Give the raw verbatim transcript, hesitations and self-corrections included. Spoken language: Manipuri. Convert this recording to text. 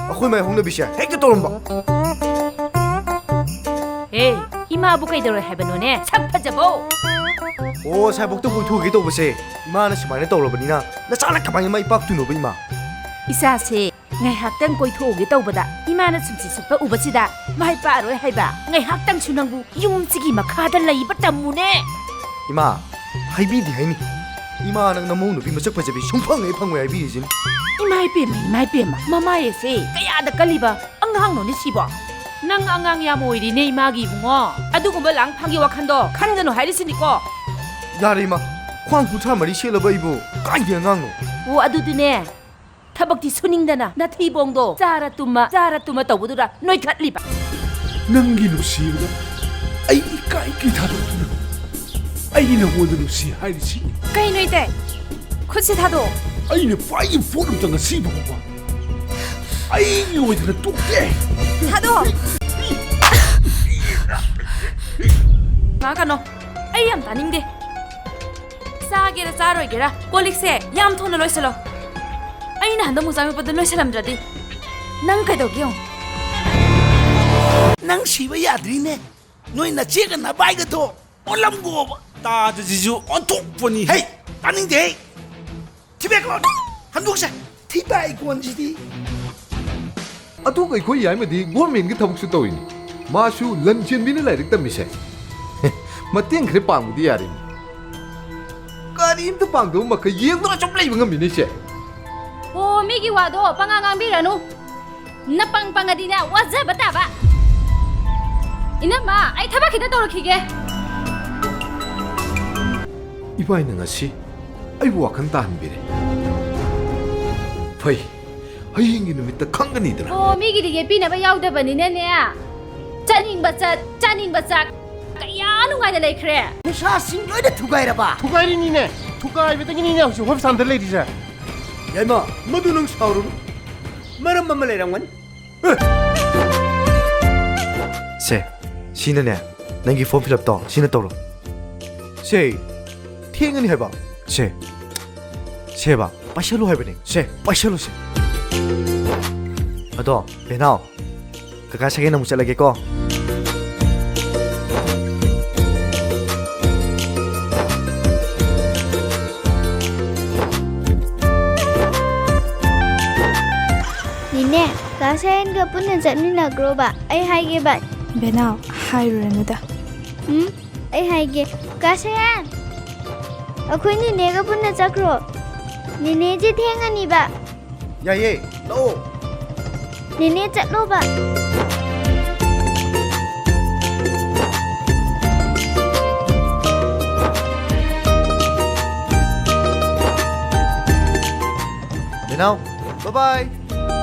ꯑꯩꯈꯣꯏ ꯃꯥꯏ ꯍꯧꯅꯕꯤꯁꯦ ꯍꯦꯛꯇ ꯇꯧꯔꯝꯕ꯫ ꯑꯦ, ꯏꯃꯥꯕꯨ ꯀꯩꯗꯧꯔꯦ ꯍꯥꯏꯕꯅꯣꯅꯦ, ꯁꯛ ꯐꯖꯕꯧ? ꯑꯣ, ꯁꯥꯏꯕꯣꯛꯇ ꯀꯣꯏꯊꯣꯛꯎꯒꯦ ꯇꯧꯕꯁꯦ, ꯏꯃꯥꯅ ꯁꯨꯃꯥꯏꯅ ꯇꯧꯔꯕꯅꯤꯅ ꯅꯆꯥꯅ ꯀꯃꯥꯏꯅ ꯃꯥꯏ ꯄꯥꯛꯇꯣꯏꯅꯣꯕ, ꯏꯃꯥ? ꯏꯆꯥꯁꯦ ꯉꯥꯏꯍꯥꯛꯇꯪ ꯀꯣꯏꯊꯣꯛꯎꯒꯦ ꯇꯧꯕꯗ ꯏꯃꯥꯅ ꯁꯨꯝꯁꯤ ꯁꯨꯞꯄ ꯎꯕꯁꯤꯗ ꯃꯥꯏ ꯄꯥꯛꯑꯔꯣꯏ ꯍꯥꯏꯕ꯫ ꯉꯥꯏꯍꯥꯛꯇꯪꯁꯨ ꯅꯪꯕꯨ ꯌꯨꯝꯁꯤꯒꯤ ꯃꯈꯥꯗ ꯂꯩꯕ ꯇꯝꯃꯨꯅꯦ꯫ ꯏꯃꯥ, ꯍꯥꯏꯕꯤꯗꯦ ꯍꯥꯏꯅꯤ꯫ ꯏꯃꯥ, ꯅꯪ ꯅꯃꯧ ꯅꯨꯄꯤ ꯃꯁꯛ ꯐꯖꯕꯤ ꯁꯨꯡꯐꯪ ꯍꯦꯛ ꯐꯪꯉꯣꯏ ꯍꯥꯏꯕꯤꯔꯤꯁꯤꯅꯤ꯫ ꯏꯃꯥ ꯏꯄꯦꯝꯃ, ꯏꯃꯥ ꯏꯄꯦꯝꯃ, ꯃꯃꯥꯏ ꯑꯁꯦ ꯀꯌꯥꯗ ꯀꯜꯂꯤꯕ ꯑꯉꯥꯡꯅꯣꯅꯦ ꯁꯤꯕꯣ? ꯅꯪ ꯑꯉꯥꯡ ꯌꯥꯝ ꯑꯣꯏꯔꯤꯅꯦ ꯏꯃꯥꯒꯤ ꯏꯕꯨꯡꯉꯣ꯫ ꯑꯗꯨꯒꯨꯝꯕ ꯂꯥꯡꯐꯥꯡꯒꯤ ꯋꯥꯈꯟꯗꯣ ꯈꯟꯒꯅꯨ ꯍꯥꯏꯔꯤꯁꯤꯅꯤꯀꯣ꯫ ꯌꯥꯔꯦ ꯏꯃꯥ, ꯈ꯭ꯋꯥꯡ ꯀꯨꯟꯊ꯭ꯔꯥ ꯃꯔꯤ ꯁꯦꯠꯂꯕ ꯑꯩꯕꯨ ꯀꯥꯏꯗꯩ ꯑꯉꯥꯡꯅꯣ? ꯑꯣ, ꯑꯗꯨꯗꯤꯅꯦ, ꯊꯕꯛꯇꯤ ꯁꯨꯅꯤꯡꯗꯅ ꯅꯊꯤꯕꯣꯡꯗꯣ ꯆꯥꯔ ꯇꯨꯝꯃ, ꯆꯥꯔ ꯇꯨꯝꯃ ꯇꯧꯕꯗꯨꯗ ꯅꯣꯏꯈꯠꯂꯤꯕ꯫ ꯅꯪꯒꯤ ꯅꯨꯡꯁꯤꯕꯗ ꯑꯩ ꯏꯀꯥꯏ ꯀꯤ ꯊꯥꯗꯣꯛꯇꯨꯅ ꯑꯩ ꯅꯉꯣꯟꯗ ꯅꯨꯡꯁꯤ ꯍꯥꯏꯔꯤꯁꯤꯅꯤ꯫ ꯀꯩꯅꯣ ꯏꯇꯩ? ꯈꯨꯠꯁꯤ ꯊꯥꯗꯣꯛꯑꯣ꯫ ꯑꯩꯅ ꯄꯥꯏꯔꯤꯕ ꯄꯣꯠ ꯑꯝꯇ ꯉꯁꯤ ꯐꯥꯎꯕ ꯑꯩꯒꯤ ꯑꯣꯏꯗꯅ ꯇꯣꯛꯇꯦ꯫ ꯊꯥꯗꯣꯛꯑꯣ꯫ ꯉꯥꯡꯉꯛꯀꯅꯣ꯫ ꯑꯩ ꯌꯥꯝ ꯇꯥꯅꯤꯡꯗꯦ꯫ ꯆꯥꯒꯦꯔꯥ ꯆꯥꯔꯣꯏꯒꯦꯔꯥ, ꯀꯣꯜ ꯂꯤꯛꯁꯦ ꯌꯥꯝ ꯊꯨꯅ ꯂꯣꯏꯁꯤꯜꯂꯣ꯫ ꯑꯩꯅ ꯍꯟꯗꯛ ꯃꯨꯛ ꯆꯪꯉꯛꯄꯗ ꯂꯣꯏꯁꯤꯜꯂꯝꯗ꯭ꯔꯗꯤ ꯅꯪ ꯀꯩꯗꯧꯒꯦ ꯌꯦꯡꯉꯨ꯫ ꯅꯪ ꯁꯤꯕ ꯌꯥꯗ꯭ꯔꯤꯅꯦ꯫ ꯅꯣꯏ ꯅꯆꯦꯒ ꯅꯕꯥꯏꯒꯗꯣ ꯑꯣꯜꯂꯝꯒꯣꯕ꯫ ꯇꯥꯗ ꯖꯤꯖꯨ ꯑꯣꯟꯊꯣꯛꯄꯅꯤ꯫ ꯍꯩ, ꯇꯥꯅꯤꯡꯗꯦ ꯍꯩ꯫ ꯊꯤꯕꯦꯛꯂꯣ, ꯍꯟꯗꯣꯛꯁꯦ꯫ ꯊꯤꯕꯥꯏ ꯀꯣꯟꯁꯤꯗꯤ꯫ ꯑꯗꯨꯒ ꯑꯩꯈꯣꯏ ꯌꯥꯏꯃꯗꯤ ꯒꯣꯔꯃꯦꯟꯒꯤ ꯊꯕꯛꯁꯨ ꯇꯧꯔꯤꯅꯤ꯫ ꯃꯥꯁꯨ ꯂꯟ ꯆꯦꯟꯕꯤꯅ ꯂꯥꯏꯔꯤꯛ ꯇꯝꯃꯤꯁꯦ꯫ ꯃꯇꯦꯡ ꯈꯔ ꯄꯥꯡꯕꯗꯤ ꯌꯥꯔꯤꯅꯤ꯫ ꯀꯔꯤꯝꯇ ꯄꯥꯡꯗꯕ ꯃꯈꯩ ꯌꯦꯡꯗꯨꯅ ꯁꯨꯝ ꯂꯩꯕ ꯉꯝꯃꯤꯅꯦ ꯏꯆꯦ꯫ ꯑꯣ, ꯃꯤꯒꯤ ꯋꯥꯗꯣ ꯄꯉꯥꯡ ꯉꯥꯡꯕꯤꯔꯅꯨ꯫ ꯅꯄꯪ ꯄꯪꯉꯗꯤꯅꯦ, ꯋꯥꯖꯕ ꯇꯥꯕ꯫ ꯏꯅꯝꯃ, ꯑꯩ ꯊꯕꯛ ꯈꯤꯇ ꯇꯧꯔꯛꯈꯤꯒꯦ꯫ ꯏꯕꯥꯏꯅ ꯉꯁꯤ ꯑꯩꯕꯨ ꯋꯥꯈꯜ ꯇꯥꯍꯟꯕꯤꯔꯦ꯫ ꯐꯩ, ꯍꯌꯦꯡꯒꯤ ꯅꯨꯃꯤꯠꯇ ꯈꯪꯒꯅꯤꯗꯅ꯫ ꯑꯣ, ꯃꯤꯒꯤꯗꯤ ꯌꯦꯠꯄꯤꯅꯕ ꯌꯥꯎꯗꯕꯅꯤꯅꯅꯦ꯫ ꯆꯠꯅꯤꯡꯕ ꯆꯠ, ꯆꯥꯅꯤꯡꯕ ꯆꯥ, ꯀꯌꯥ ꯅꯨꯡꯉꯥꯏꯅ ꯂꯩꯈ꯭ꯔꯦ꯫ ꯅꯨꯡꯁꯥꯁꯤꯡ ꯂꯣꯏꯅ ꯊꯨꯒꯥꯏꯔꯕ? ꯊꯨꯒꯥꯏꯔꯤꯅꯤꯅꯦ꯫ ꯊꯨꯒꯥꯏꯕꯗꯒꯤꯅꯤꯅꯦ ꯍꯧꯖꯤꯛ ꯍꯣꯁꯄꯤꯇꯥꯜꯗ ꯂꯩꯔꯤꯁꯦ꯫ ꯌꯥꯏꯃ, ꯃꯗꯨ ꯅꯪ ꯁꯥꯎꯔꯨꯅꯨ꯫ ꯃꯔꯝ ꯑꯃ ꯂꯩꯔꯝꯒꯅꯤ꯫ ꯁꯦ, ꯁꯤꯅꯅꯦ, ꯅꯪꯒꯤ form fill up ꯇꯣ ꯁꯤꯅ ꯇꯧꯔꯣ꯫ ꯁꯦ, ꯊꯦꯡꯉꯅꯤ ꯍꯥꯏꯕ꯫ ꯁꯦ, ꯁꯦꯕ, ꯄꯥꯏꯁꯜꯂꯨ ꯍꯥꯏꯕꯅꯦ꯫ ꯁꯦ, ꯄꯥꯏꯁꯜꯂꯨꯁꯦ꯫ ꯑꯗꯣ, ꯕꯦꯅꯥꯎ, ꯀꯀꯥ ꯁꯌꯦꯟ ꯑꯃꯨꯛ ꯆꯠꯂꯒꯦꯀꯣ꯫ ꯅꯦꯅꯦ, ꯀꯥ ꯁꯌꯦꯟꯒ ꯄꯨꯟꯅ ꯆꯠꯃꯤꯟꯅꯈ꯭ꯔꯣꯕ꯫ ꯑꯩ ꯍꯥꯏꯒꯦꯕ꯫ ꯕꯦꯅꯥꯎ, ꯍꯥꯏꯔꯨꯔꯅꯨꯗ꯫ ꯎꯝ, ꯑꯩ ꯍꯥꯏꯒꯦ꯫ ꯀꯥ ꯁꯌꯦꯟ, ꯑꯩꯈꯣꯏ ꯅꯦꯅꯦꯒ ꯄꯨꯟꯅ ꯆꯠꯈ꯭ꯔꯣ꯫ ꯅꯦꯅꯦꯁꯦ ꯊꯦꯡꯉꯅꯤꯕ꯫ ꯌꯥꯏꯌꯦ, ꯂꯥꯛꯑꯣ꯫ ꯅꯦꯅꯦ ꯆꯠꯂꯣꯕ꯫ ꯕꯦꯅꯥꯎ, bye bye꯫